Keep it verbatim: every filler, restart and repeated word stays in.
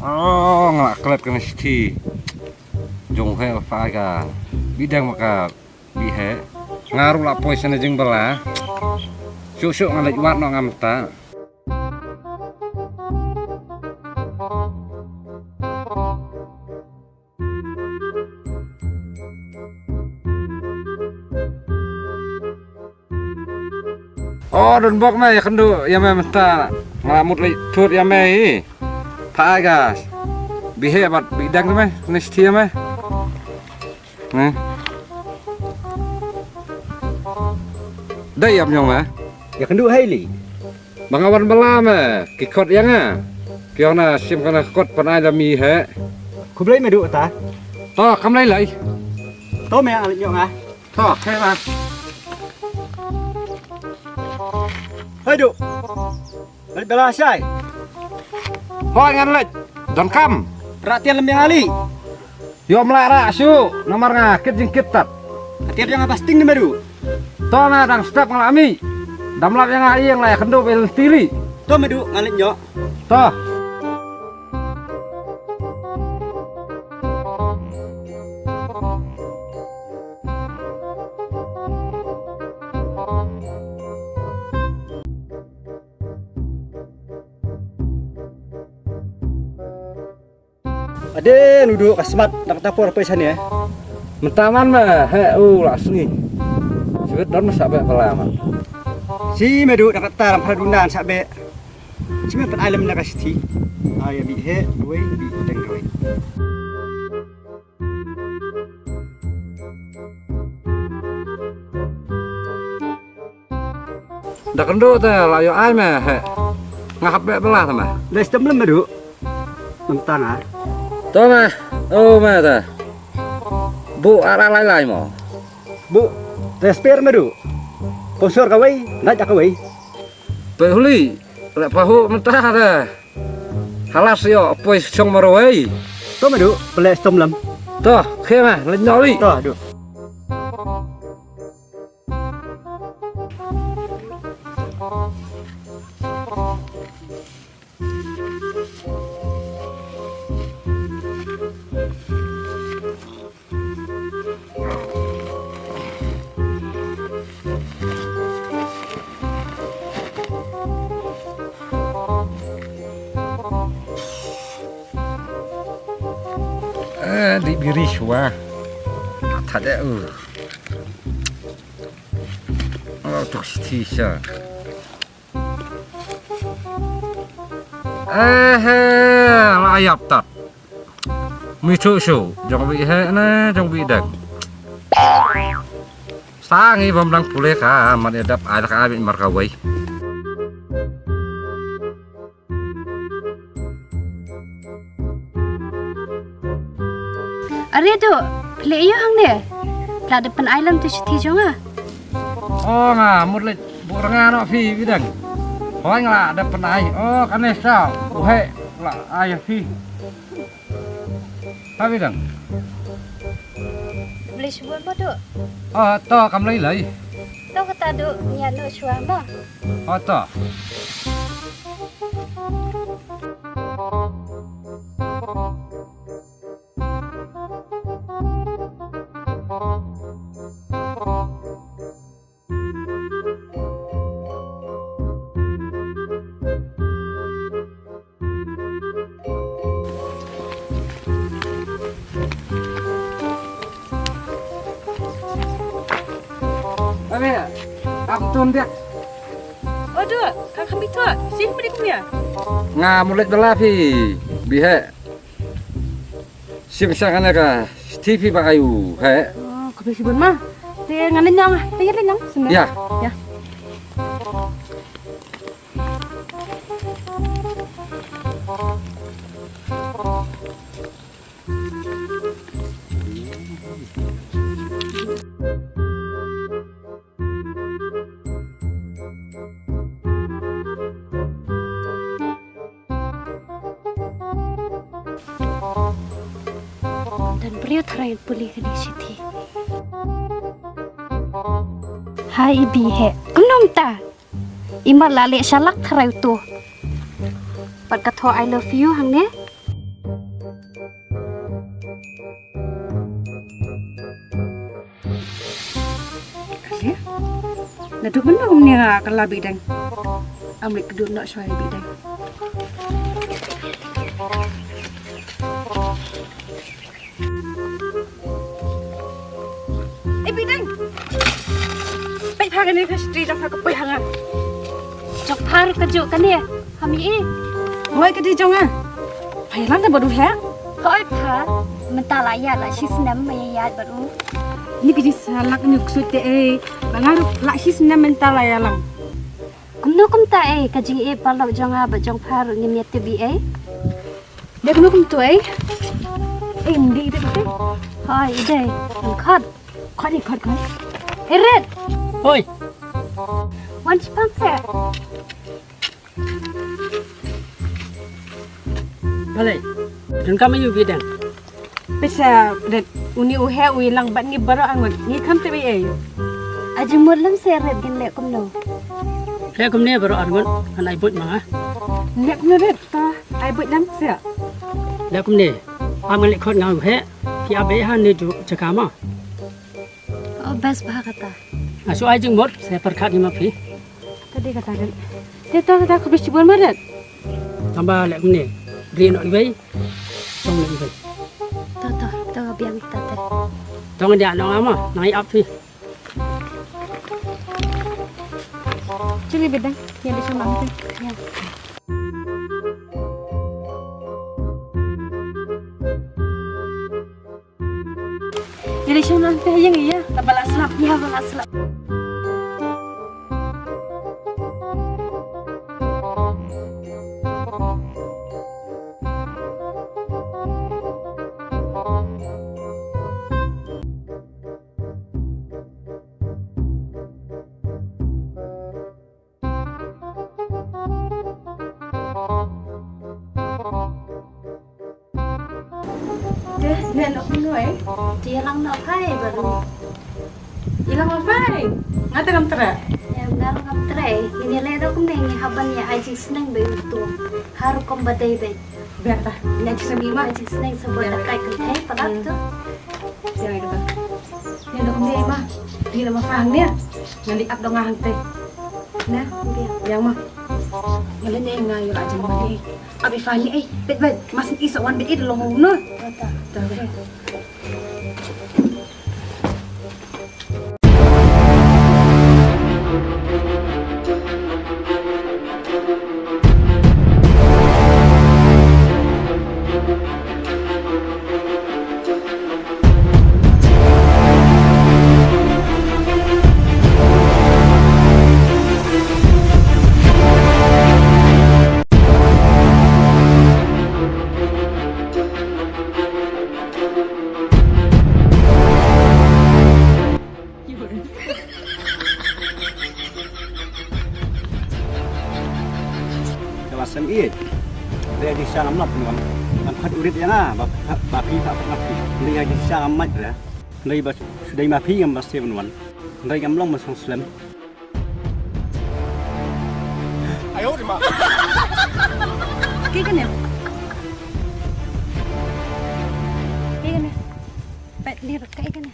Oh, nga la klet kane shithi jong u Heh, ba phah ïa ka Bideng bad ka Biheh. Nga ruh la poi sha na jingbylla. Shuh shuh nga leit wad noh nga mynta. Oh, don bok me, ïakynduh ïa me mynta. Nga la mut leit thut ïa me hi. Phah ïa ka Biheh bad Bideng me, ne shithi ïa me. Ne. Dei ïa me, ïong me. Ïakynduh hei li. Ba nga wan bylla me, ki khot ïa nga. Ki ong na shim kane ka kot pynai la mi Heh. Khublei me duh ta. To, kam lei lei. To me, nga leit ñiuh nga. To, khie ma. Hei duh. Leit bylla shai. Hoi, ngan leit. Donkam. Rah tiar lem ïa nga li. Ym lah rah shuh, namar nga kit jingkit tat. Tiar ïa nga ba sting ne me duh. To, nga dang step nga la mih. Dam lap ïa nga, ïeng la ïakynduh bad lynti li. To me duh, nga leit ñiuh. To. Ade, u duh ka smat, da kata por poi shane. Mynta man me, Heh, u la sngi. Sibit don me, sa beh bylla man. Shi me duh, da kata ram phra dunan sa beh. Shi me pynai lem na ka shithi. Ai, Biheh kawei, Bideng kawei. Da kynduh te la ïoh ai me, Heh. Nga hap beh bylla te me. Leh shitom lem me duh. Mynta nga. To me. Oh me te. Buh ar ar lai lai mo. Buh. Te spare me duh. Ponsor kawei, nait kawei. Peit huli. Leh pahuh mynta te. Halas ïoh poi shong marwei. To me duh, pynleh shitom lem. To, khie ma, leit noh li. To, duh. Eh, di biri shuwa. Thad eh, uh. Oh, tuk shi ti sha. Eh, eh, la ïap tat. Mi chu shu, jong Biheh ne, jong Bideng. Sa ngi bym dang pule ka, man ïa dap ai la ka ai bit markawei. Are duh, phi leh aïu hangne? Phi la dep pynai lem tu shithi jong nga. Oh, nga mut leit buh rnga noh phi Bideng. Hooid nga la dep pynai. Oh, kane sa u Heh la ai ïa phi. Ha Bideng. Khublei shibun mo duh. Oh, to kam lei lei. To kata duh, ngi ïa noh shuwa mo. Oh, to. Abe, kam tun dia. Odo, ka kami tu, sing mari kumya. Nga mut leit bylla phi Biheh. Shim sha kane ka shithi phi ba ai u Heh. Oh, khublei shibun ma. Te ngan leit ñiuh, te ïa leit ñiuh. Ïa. Ïa. Don briew tharai pule kane ka shithi. Hai i Biheh. Kumno mynta? I mat la leh shalak tharai uto. Pat ka thoh I love you hangne. Kali. Naduh mynno mynne nga kylla Bideng? Am leit kdup noh shuwa ïa Bideng. Eh, Bideng. Peit pha kane ka shatri jong pha ka poi ha nga. Jong pha ruh kajuh kane. Hami i. Hooid, ka dei jong nga. Pha ïalang da bad u heh? Hooid pha. Mynta la ïaid la shi snem ma ïaid bad u. Ni ka jingsahlak ni u ksuid te ei. Ba nga ruh la shi snem mynta la ïalang. Kumno kumta ei, ka jingïeit paralok jong nga bad jong pha ruh ngim ïatip ei. Dei kumno kumto ei? Ei, ym dei, dei, dei. Hooid, i dei. Khot. Khot, i khot, khot. Ei, Rit. Hooid. Wan shaphang seh. Balei? Donkam ïa u Bideng? Pisa, Rit, uni u heh u ïalang bad ngi baroh arngut. Ngi kham tip ei ei. Ai jingmut lem seh Rit, ngin leh kumno? Leh kumne baroh arngut, ngan ai buit ma nga. Leh kumne Rit, to ai buit lem seh. Leh kumne, am ngan leit khot nga u heh, phi ap ei ha ne ju jaka ma. Oh, best bha kata. Nga shu ai jingmut, sa pyrkhat hi ma phi. Te dei kata Rit. Te to kata khublei shibun ma Rit. Tang ba leh kumne. Ri noh iwei. Shong noh iwei. To, to, to biang kata te. To ngan ïa noh nga ma, nang ïa ap phi. Chili Bideng, ïa dei shong lang te. Ïa. Ïa dei shong lang te ïa ngi ïa. Kaba la slap ïa ba la slap. Te, ne nok noi. Te ïalang noh phai baru. Ïalang noh phai. Nga te ngam treh. Ïa nga ngam treh. Ngin ïa leh dok ne ngi hap ban ïa ai jingsneng ba ïa uto. Har kum ba dei dei. Biar ta. Ïa jingsneng ma. Ai jingsneng sa ba da kai kynthei palat tu. Ïa ïa ta. Ïa dok ne ma. Ïa ma fang ne. Ngan di ap dong nga hangtei. Na, biang ma. Nga leh ne nga ïa la jingmut ne. Abi fani ei, bet bet, mas i sa wan bet i long no. Ta, ta. Ka la sem ïeit. Lei ïa jingshisha ngam lap pynwan. Ngam khat urit ïa nga ba, ba phi phah pynlap phi. Lei ïa jingshisha ngam mait re. Lei ba shu dei ma phi ngam ba seh pynwan. Lei ngam long ma song slem. Ayo di ma. Kaei kane? Kaei kane? Peit lei ruh kaei kane?